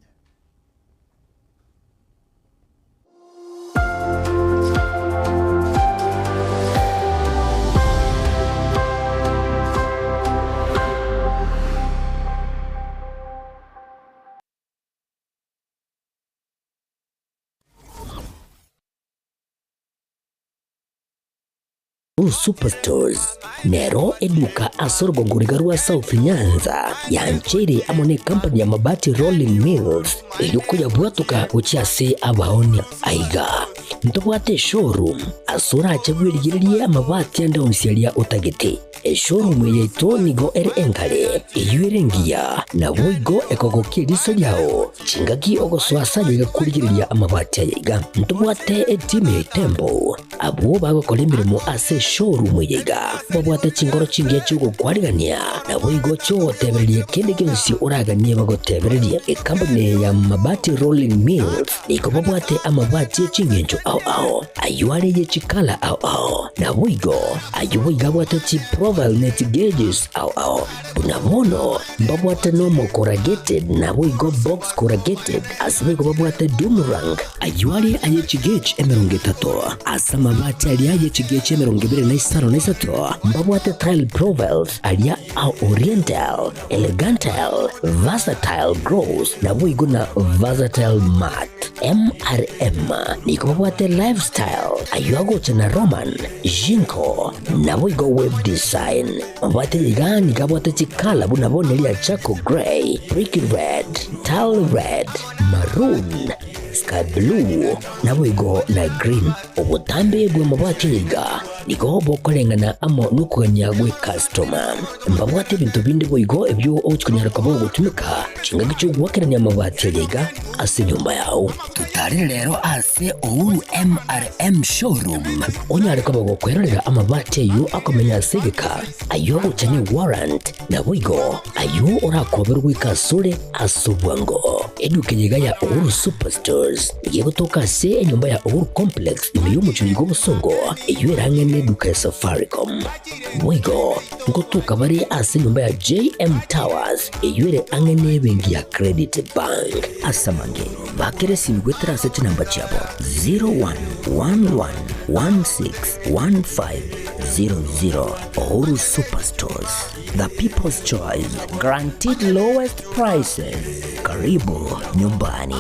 A: Superstores nero eduka ase orogongo riga rwa South Nyanza yancheire amo ne company ya Mabati Rolling Mills eyio koyabwatoka gochia ase abaonia. Aiga ntobwate eshowroom ase orache bwerigererie amabati ande onsi aria otagete. Eshowroom eye yaito nigo ere engare, eyio ere engiya, naboigo ekogokia eriso riao chingaki ogosoa ase aye iga korigereria amabati aya iga. Ntobwate etimu ya Itembo, abwo bagokora emeremo ase eshowroom. Showroom eye iga babwate chingoro chingiya chi'ogokwarigania, naboigo chi'ogotebereria kende gionsi oraganie bagotebererie. Ekampuni eye ya Mabati Rolling Mills nigo babwate amabati e chingencho ao ao, ayio are ye chikala ao ao, naboigo ayio boigo abwate chiprofile ne chigeges ao ao. Buna bono mbabwate nomo corrugated naboigo box corrugated, ase boigo babwate doom rank, ayio are aye chigauge 30, ase amabati aria aye chigauge 25 na 3, mbabwate tile profiles aria a oriental, elegantile, versatile gross, naboigo na versatile mat. MRM nigo babwate lifestyle, ayio agocha na Roman, Jinko, naboigo web design. Mabwate iga nigo abwate chikala buna bono eria charcoal grey, brick red, tile red, maroon, sky blue, naboigo na green. Obotambe bw'amabati iga nigo bokoreng'ana amo nokogania gwe customer. Mbabwate ebinto binde boigo ebio ogochi konyara koba ogotumeka chingaki chi'ogoakerania amabati aya iga ase enyomba yao. Totarere rero ase Uhuru MRM Showroom onyare koba gokwerorera amabati ayio akomenya ase egeka, ayio agocha ne warrant, naboigo ayio orakoberwe goika asore ase obwango. Eduka eye iga ya Uhuru Superstores nigo egotoka ase enyomba ya Uhuru Complex ime y'omochie oyo bw'obosongo, eyio ere ang'e neduka ya Safaricom. Boigo ngotoka bare ase enyomba ya JM Towers eyio ere ang'e nebenki ya Credit Bank. Ase amange, bakere esimi goetera ase chinamba chiabo 0111161500. Uhuru Superstores, the people's choice, guaranteed lowest prices. Karibu nyumbani.